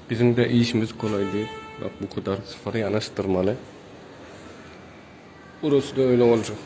Biziň-de işimiz kolaý diýip, bak bu kadar sıfır ýanaşdyrmaly. Burası da öyle olacak.